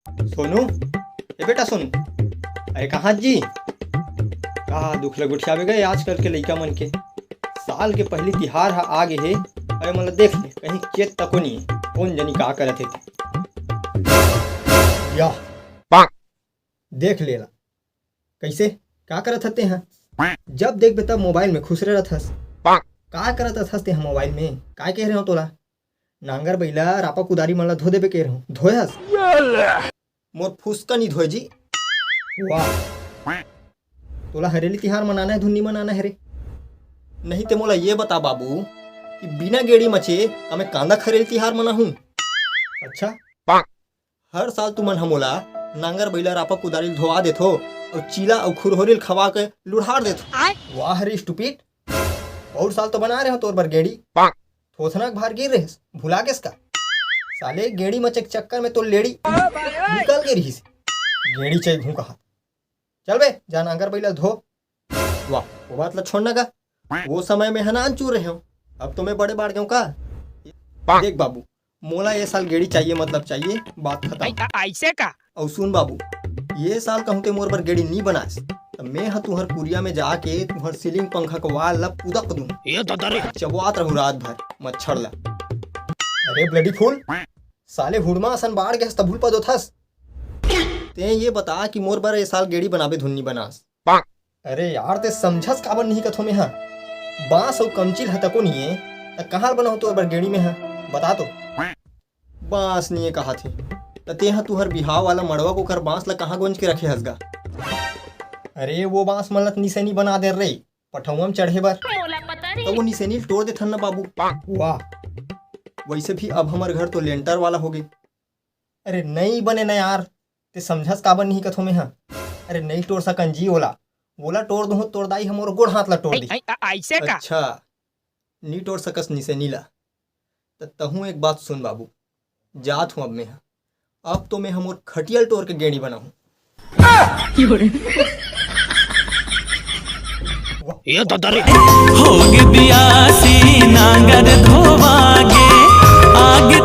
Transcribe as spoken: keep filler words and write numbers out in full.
सोनू, ए बेटा सोनू, अरे कहाँ जी? का दुख ल गोठियाबे गा आजकल के लइका मन के। साल के पहिली तिहार ह आ गे हे, अरे मन ल देख ले, कहीं चेत तको नहीं हे, कोन जनी का करत हे ते। या, देख ले ला, कइसे का करत हस तें ह? जब देखबे तब मोबाइल में खुसरे रहत हस। का करत हस तें ह मोबाइल में? काय कह रहे हो तोला? नांगर बइला रापा कुदारी मन ला धो देबे के रहूं, धोए हस? मोर फुसका नी धोए जी। वाह, तोला हरेली तिहार मनाना हे, धुन्नी मनाना हे रे। नहीं ते मोला ये बता बाबू कि बिना गेड़ी मचे का मैं कांदा हरेली तिहार मनाहूं? अच्छा, हर साल तुमन ह मोला नांगर बइला रापा कुदारी ल धोवा देथो अउ चीला अउ खुरहोरी ल खवा के लुढ़ार देथो। वाह रे स्टूपिड, पउर साल तो बना रहे हो तोर बर गेड़ी। थोथना के भार गिर रहे, भुला गेस का? साले गेड़ी मचे के चक्कर में तोर लेड़ी निकल गे रहिस। गेड़ी चाही घूं कहा। चल बे, जा नांगर बइला धो। वाह, वो बात ला छोड़ना का, वो समय में ह नानचुर रहे हो, अब तो मैं बड़े बाढ़ गए का। देख बाबू, मोला ये साल गेड़ी चाहिए, मतलब चाहिए, बात खतम। अइसे का? अउ सुन बाबू, ये साल कहूं ते मोर बर गेड़ी नी बनास, त मैं ह तुहर कुरिया में जाके तुहर सीलिंग पंखा के वाल ला पुदक दूं। ये ददा रे। चबवात रहू रात भर मच्छर ला। अरे ब्लडी फूल, साले हुड़मा असन बाढ़ गेस त भूल पा दोथस। ते ये बता कि मोर बर ये साल गेड़ी बनाबे धुन्नी बनास। अरे यार, ते समझस काबर नहीं कथो में हा? बांस अउ कंची ल हतको नहीं है, त कहाँ ल बनाहूं तोर बर गेड़ी में हा? बता तो। बांस नहीं है कहा थे, त ते हा तुहर बिहाव वाला मड़वा कोकर बांस ला कहाँ गोंज के रखे हस गा? अरे वो बांस मन ला त निसेनी बना दे रे, पठौआ में चढ़े बर। मोला पता नहीं। त वो निसेनी ल टोर देथन ना बाबू। वाह, वैसे भी अब हमर घर तो लेंटर वाला हो गई। अरे नहीं बने ना यार, ते समझस काबर नहीं कथो में हा? अरे नहीं टोर सकन जी ओला, ओला टोर दूं तोर दाई ह मोर गोड़ हाथ ला टोर दी। अइसे का? अच्छा, नी टोर सकस निसेनी ला, त तहूं एक बात सुन बाबू, जात हूं अब में हा। अब तो में हा मोर खटिया ल टोर के गेड़ी बनाहूं। ये ददा रे। होगे बियासी नांगर धोवागे, आगे